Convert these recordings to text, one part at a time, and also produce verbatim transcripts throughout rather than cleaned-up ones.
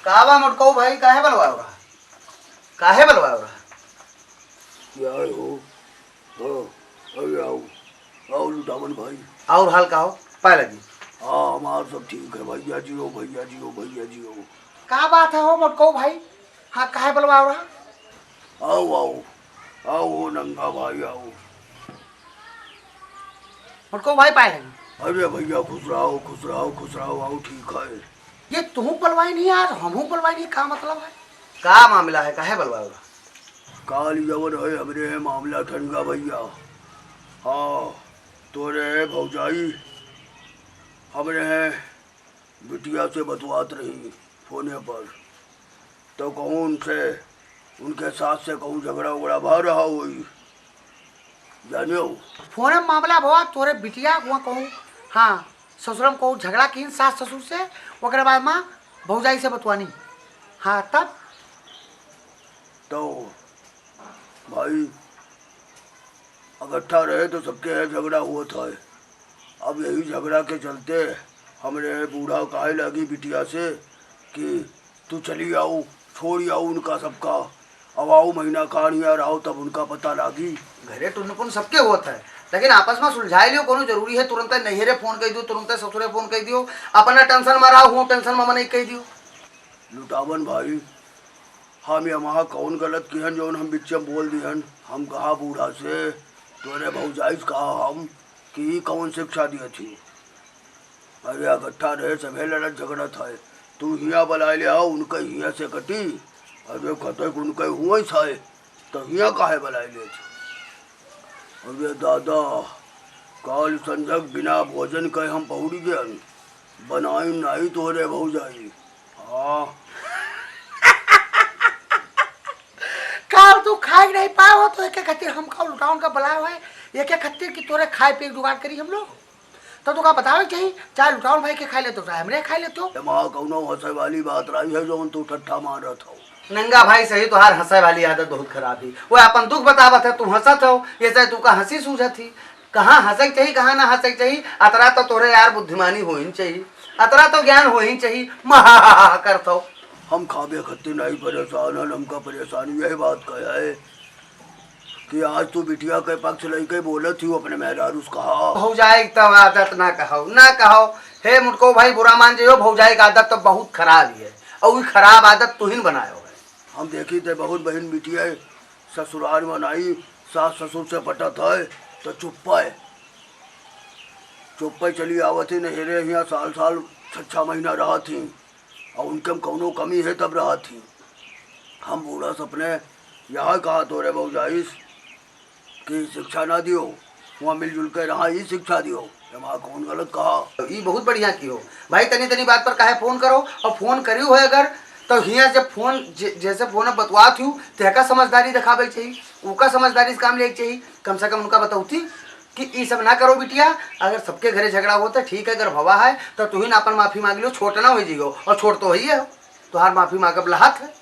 का बा मोटकऊ भाई, काहे बलवायो रहा? काहे बलवायो रहा? क्या हो? हाँ, अरे आओ, आओ लुटावन भाई। और हाल का हो? पाए लगी। हाँ, हमार सब ठीक है भैया जी हो, भैया जी हो, भैया जी हो। का बात है हो मोटकऊ भाई? हाँ, काहे बलवायो रहा? आओ, आओ, आओ हो नंगा भाई, आओ। मोटकऊ भाई पाए लगी। अरे भैया, खुश रहो, खुश रहो, खुश रहो, आओ, ठीक है। ये तुहूँ बलवाइन ही आज, हमहूँ बलवाइन ही, का मतलब है? का मामला है, काहे बलवायो रहा? काल जवन है, हमरे है मामला ठनका भैया। हाँ, तोरे है भौजाई, हमरे है बिटिया से बतवात रही फोने पर, तो कहूँ उनसे, उनके सास से कहूँ झगड़ा उगड़ा भा रहा होई, जानियो। फोने में मामला भवा तोरे बिटिया हुआ कहूँ, हाँ, ससुरम कहूँ झगड़ा कीन सास ससुर से, ओकरे बाद माँ भौजाई से बतवानी। हाँ, तब? तो भाई, इकट्ठा रहे तो सबके है झगड़ा हुआ था। अब यही झगड़ा के चलते हमरे बूढ़ा कहे लागी बिटिया से कि तू चली आओ, छोड़ी आओ उनका सबका, अब आओ महीना खान यहाँ रहो, तब उनका पता लागी। घरे टुनपुन सबके होत है, लेकिन आपस में सुलझाए लियो, कोनो जरूरी है तुरंत नैहरे फोन कइ दियो, तुरंत ससुरे फोन कइ दियो, अपना टेंशन में रहो, हूँ टेंशन में मनई कइ दियो। लुटावन भाई, हम यहाँ कौन गलत किहन जौन हम बिच्चे में बोल दिहन? हम कहा बूढ़ा से, तोरे भौजाई से कहा हम कि ई कौन शिक्षा दिए थी? अरे इकट्ठा रहे, सभे लड़त झगड़त है, तू हियाँ बलाए ले आओ, उनके हियाँ से कटी। अरे कतई उनके हुए से, तो हियाँ काहे बलाए ले थी? अरे दादा, काल संझक बिना भोजन के हम पहुड़ी गयन, बनाई नाई तोरे भौजाई। हाँ। काल तू खाए नहीं पाओ तो एके खातिर हम का लुटावन का बलायो है, एके खातिर कि तोरे खाए पिए के जुगाड़ करी हम लोग। तो तू का बतावे के चाही, चाहे लुटावन भाई के खाए लेतो, चाहे हमरे खाए लेतो। एमा कौनो हंसे वाली बात रही है जौन तू ठट्ठा मारत हो। नंगा भाई सही, तोहार हंसे वाली आदत बहुत खराब ही। वो अपन दुख बतावत है, तू हंसत हो, ये चाहे तू का हंसी सूझत ही। कहाँ हंसे के चाही, कहाँ ना हंसे के चाही, अतरा तो तोरे यार बुद्धिमानी होइन चाही, अतरा तो ज्ञान होइन चाही। महा करत हो। हम खाबे खत्ते नहीं परेशान हन, हमका परेशानी यही बात का है कि आज तू बिटिया के पक्ष लइके बोलत ही अपने मेहरारू से कहा। भौजाई के तब आदत ना कहो, ना कहो। हे मुटको भाई, बुरा मान जाइयो, भौजाई के आदत तो बहुत खराब ही है, और ई खराब आदत तुहिन बनायो है। हम देखी थे बहुत बहिन बिटिया ससुराल में नाई, सास ससुर से पटत है तो चुप्पा है, चुप्पा चली आवत ही नहेरे हियाँ साल साल छः छः महीना रहत ही, और उनके में कौनो कमी है तब रहत ही। हम बूढ़ा सपने यहाँ कहा तोरे भौजाइस कि शिक्षा ना दियो, वहाँ मिलजुल के रहा, ई शिक्षा दियो। एमा कौन गलत कहा? ई बहुत बढ़िया किहो भाई, तनी तनी बात पर काहे फोन करो, और फोन करियो है अगर, तो हियाँ जब फोन जे-, जैसे फोन अब बतवात हूँ, तेहका समझदारी दिखावे के चाहिए, उका समझदारी से काम लेके चाहिए। कम से कम उनका बतौती कि ई सब ना करो बिटिया। अगर सबके घरे झगड़ा होता ठीक है, अगर भवा है तो तुहिन अपन माफी मांग लियो, छोट ना हो जियो, और छोट तो है ही है, तोहार माफी मांगब लहत है।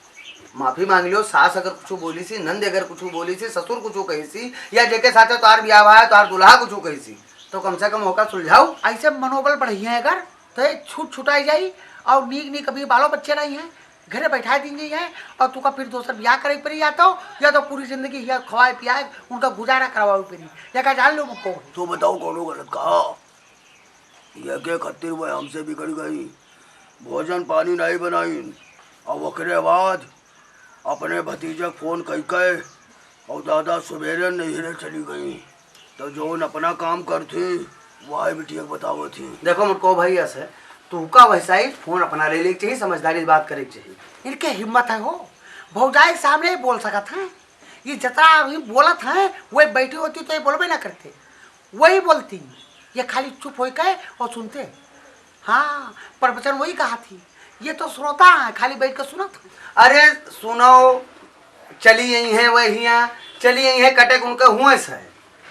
माफी मांग लियो, सास अगर कुछ बोली सी, नंद अगर कुछ बोली सी, ससुर कुछ कही सी, या जेके साथे तोहार बियाह है, तोहार दुल्हा कुछ कही सी, तो कम से कम होकर सुलझाओ। ऐसे मनोबल बढ़िया है अगर, तो ये छूट छुटाई जाई, और नीक नीक अभी बालो बच्चे नहीं हैं, घरे बैठा दी जाई है, और तुका फिर दोसर बियाह करे के पड़ी, या तो, या तो पूरी जिंदगी हिया खवाए पियाए उनका गुजारा करवावे पड़ी, या का जान लो मुक्को। तो बताओ कौनो गलत कहा? ये के खातिर वह हमसे बिगड़ गई, भोजन पानी नहीं बनाइन, और ओकरे बाद अपने भतीजा के फोन कई के और दादा सुबेरे नैहरे चली गई, तो जौन अपना काम करती, वह बिटिया के बतावत ही। देखो मुटको भाई, ऐसे तू का वैसा ही फोन अपना ले लेके चाहिए, समझदारी से बात करे के चाहिए। इनके हिम्मत है हो, भौजाई के सामने ही बोल सकत हैं, ये जतरा अभी बोलत हैं, वही बैठी होती तो ये बोलबे ना करते। वही बोलती, ये खाली चुप होई के और सुनते। हाँ, प्रवचन वही कहा थी, ये तो श्रोता है, खाली बैठ के सुनत है। अरे सुनो, चली आई है वहिया, चली आई है कटे उनके हुए से,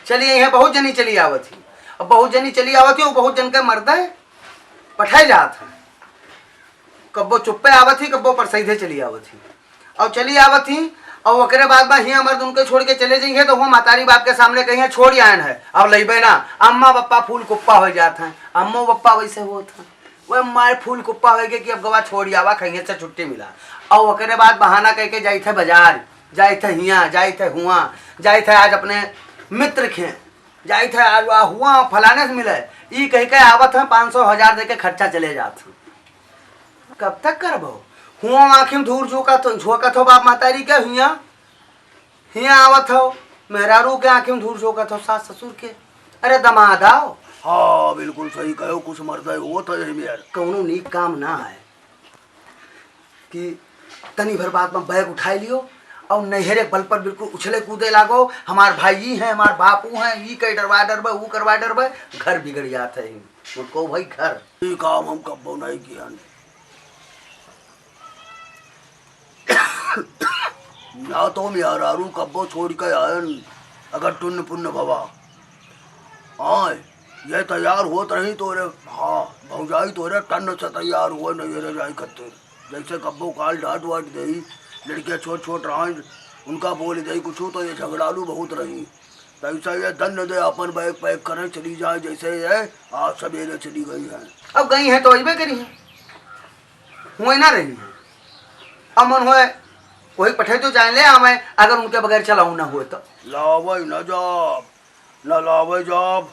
चली आई है, बहुत जनी चली आवत ही। अब बहुत जनी चली आवत ही, वो बहुत जन के मर्दे पठाए जात है, कब्बो चुप्पे आवत ही, कब्बो परसैधे चली आवत ही। और चली आवत ही, और ओकरे बाद बा हियाँ मर्द उनके छोड़ के चले जाइए, तो वो मतारी बाप के सामने कहिए, "छोड़ आयन है, अब लइबे ना।" अम्मा बप्पा फूल कुप्पा हो जात हैं, अम्मो बप्पा वैसे होत हैं। वह माय फूल कुप्पा होइगे कि अब गवा छोड़ आवा, खइये से छुट्टी मिला। और ओकरे बाद बहाना कह के जाइत है बाजार, जाइत है हियाँ, जाइत है हुआँ, जाइत है आज अपने मित्र खे, जाइत है आज वहाँ हुआँ फलाने से मिले, ई कह के आवत है, पाँच सौ हजार दे के खर्चा चले जात है। कब तक करबो? हुआँ आँखी में धूर झोंकत हो, झोंकत हो बाप महतारी के हियाँ, हियाँ आवत हो, मेहरारू के आँखी में धूर झोंकत हो, सास ससुर के। अरे दमाद आओ। हाँ, बिल्कुल सही कहो, कुछ मर्द होत है यही में यार। कौनो नीक काम ना है कि तनी भर बात में बैग उठाए लियो और नैहरे बल पर बिल्कुल उछले कूदे लागो, हमार भाई ई हैं, हमार बापू हैं, ई कह डरवा डरबे, ऊ करवा डरबे, घर बिगड़ जात है। उनको भाई घर। ई काम हम कब्बो नहीं किया। ना तो मेहरारू कब्बो छोड़ के आयन, अगर टुन्न पुन्न भवा। हाँ, ये तैयार होत रही तोरे, हाँ, भौजाई तोरे टन्न से तैयार हुए नैहरे जाए खातिर। जैसे कब्बो काल डांट वाट देई, लड़कियाँ छोट छोट रहन, उनका बोल देई कुछ तो ये झगड़ालू बहुत रही। तैसा ये दन्न दे अपन बैग पैक करे चली जाए, जैसे ये आज सवेरे चली गई है। अब गई हैं तो अइबे करी हैं, हुए ना रही हैं। अब मन हुए वही पठे तो जाए ले आवे, अगर उनके बगैर चलाऊ ना हुए तो। लावे न जाब, न लावे जाब,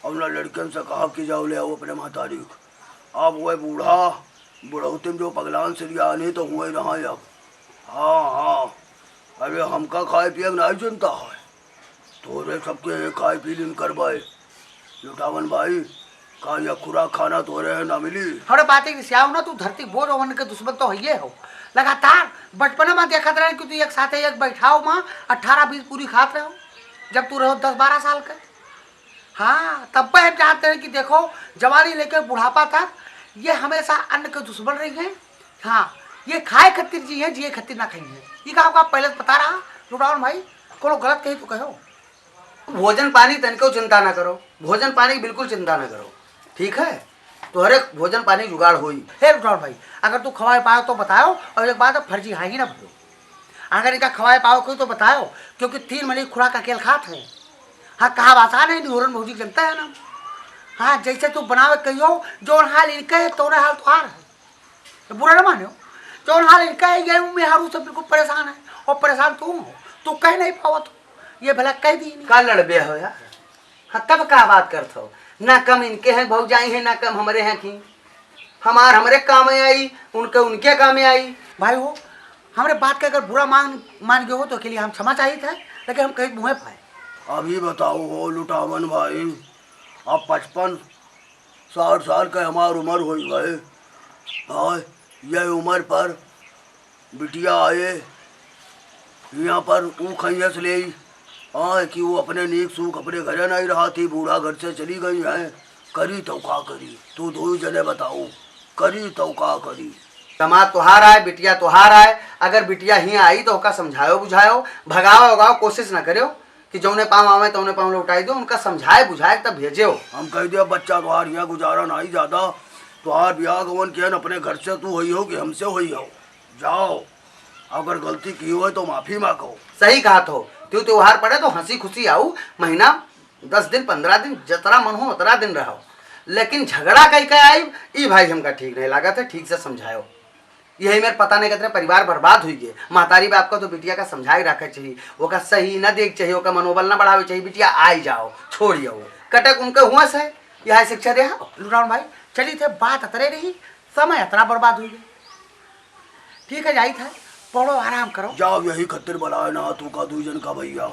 और न लड़कन से कहा कि जाओ ले आओ अपने महतारी को। अब वह बूढ़ा, बुढ़ौती में जो पगलान से लिया नहीं तो हुए रहा अब। हाँ, हाँ, अरे हमका खाए पिए के नहीं चिंता है, तोरे सबके खाए पी लीन करबे। लुटावन भाई, का यह खुराक खाना तोरे ना मिली? थोड़े बातें रिसियाओ ना, तू धरती बोझ अवन के दुश्मन तो हइये हो। लगातार बचपन में देखत रहे कि तू एक साथे एक बैठाओ माँ, अठारह बीस पूरी खात रहो, जब तू रहो दस बारह साल के। हाँ, तब पे हम जानते हैं कि देखो, जवानी लेके बुढ़ापा तक ये हमेशा अन्न के दुश्मन रही हैं। हाँ, ये खाए खातिर जी हैं, जिए खातिर ना खाई हैं। ये कहा आपका पहले से पता रहा, लुटावन भाई, कोनो गलत कही तो कहो। भोजन पानी तनिको चिंता ना करो, भोजन पानी की बिल्कुल चिंता ना करो, ठीक है? तोहरे भोजन पानी जुगाड़ होई। हे लुटावन भाई, अगर तू खवाए पाओ तो बताओ, और एक बात, फर्जी हाँ ही ना भरो। अगर इनका खवाए पाओ कोई तो बताओ, क्योंकि तीन महीने की खुराक अकेल खात है। हाँ, कहा आसान है, निहोरन भौजी जनता है ना। हाँ, जैसे तू बनावे कहियो, जौन हाल इनके है, तौने हाल तुहार है। तो बुरा ना मानियो, जौन हाल इनका है, ये मेहरू सब बिल्कुल परेशान है, और परेशान तू हो, तू कह नहीं पावत हो, ये भला कह दी नहीं। का लड़बे हो यार? हाँ, तब का बात करत हो? ना कम इनके हैं भौजाई हैं, ना कम हमरे हैं की। हमार हमरे काम में आई, उनके उनके काम में आई। भाई हो, हमरे बात के अगर बुरा मान, मान गए हो तो के लिए हम क्षमा चाहित है, लेकिन हम कहीं मुँहे पाए। अभी बताओ हो लुटावन भाई, अब पचपन साठ साल के हमार उम्र होई गए। हाँ, यह उम्र पर बिटिया आए, यहाँ पर ऊ खैस ले, हाँ, कि वो अपने नीक सूख अपने घरे नहीं रहा थी, बूढ़ा घर से चली गई है। करी तो का करी, तू दो ही जने बताओ, करी तो का करी? दमाद तोहार आए, बिटिया तोहार आए, अगर बिटिया हियाँ आई तो ओका समझायो बुझायो, भगाओ उगाओ कोशिश न करियो कि जौने पाँव आवे तौने पाँव लौटाई दो, उनका समझाए बुझाए तब भेजियो। हम कह दिया बच्चा तोहार हियाँ गुजारा नहीं ज्यादा, तोहार बियाह गवन कियन अपने घर से तू होई हो कि हमसे होई हो? जाओ, अगर गलती की हो तो माफी मांगो। सही कहा तो, त्यो त्योहार पड़े तो हंसी खुशी आओ, महीना दस दिन पन्द्रह दिन जतरा मन हो उतरा दिन रहो, लेकिन झगड़ा कई के आई, ई भाई हमका ठीक नहीं लागत है, ठीक से समझायो। यही मेरे पता नहीं कितने परिवार बर्बाद हुई गए, महतारी बाप का तो बिटिया का समझाए रखे चाहिए, ओका सही न देख चाहिए, ओका मनोबल न बढ़ावे चाहिए, बिटिया आई जाओ, छोड़ आओ, कटक उनके हुआ से यह शिक्षा दे। लुटावन भाई, चली थे बात अतरे रही, समय अतरा बर्बाद हुई गए। ठीक है, जाई था, पढ़ो, आराम करो। जाओ, यही खत्तिर बलाए ना तू का दुई जन का भैया।